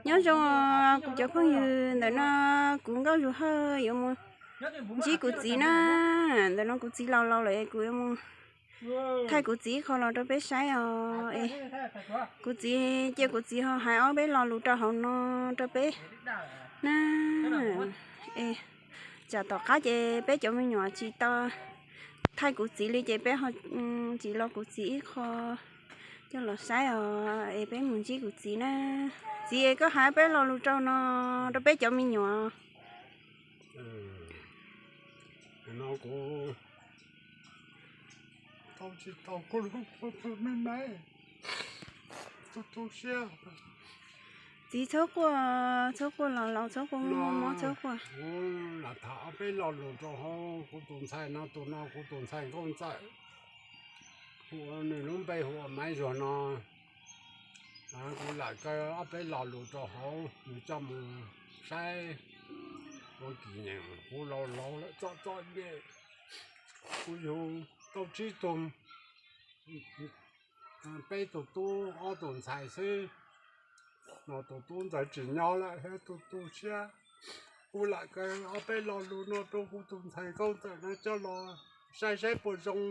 Nyob zoo kuv cov phooj ywg, ntawm no kuv Nkauj Zus Hawj yuav mus ntsib kuv txiv na. Ntawm no kuv txiv laus laus lawm, kuv yuav mus thaij kuv txiv ib qho los rau peb saib os. Kuv txiv, cia kuv txiv ho hais ob peb lo lus rau hauv no rau peb na. Es tsam tom qab ces peb cov me nyuam tsis tau thaij kuv txiv li ces peb ho tsis los kuv txiv ib qho coj los saib os. Es peb mus ntsib kuv txiv na. Txiv, koj hais peb lo lus rau no, rau peb cov me nyuam. Txiv, txhob quaj, txhob quaj, los laus txhob quaj, muaj mob txhob quaj. Lam tham ob peb lo lus rau hauv kuv tus ntxhais no, tus no kuv tus ntxhais Nkauj Ntxawm, hu ua nws lub npe hu ua Maiv Zuag no. Kuv lam kaw ob peb lo lus rau hauv nws coj mus saib ua kis nees. Kuv laus laus lawm txom txom nyem, kuv yug tau tsib tug, peb tus tub ob tus ntxhais xwb, no tus tub ntxawm tsis nyob lawm thiab, tu tu siab. Kuv lam kaw ob peb lo lus no rau kuv tus ntxhais Nkauj Ntxawm no coj los saib saib puas zoo.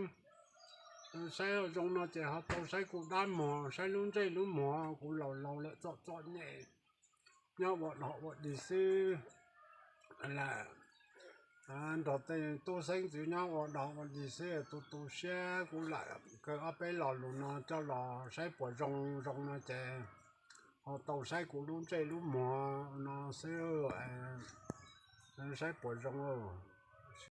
Saib zoo no ces ho tau saib kuv dab muag, saib lub ntsej lub muag. Kuv laus laus lawm txom txom nyem, nyob ua dog ua dig xwb. Lam nrog tej tub xeeb ntxwv nyob ua dog ua dig xwb, tu tu siab. Kuv lam kaw ob peb lo lus no coj los saib puas zoo, zoo no ces ho tau saib kuv lub ntsej lub muag no xwb, saib puas zoo.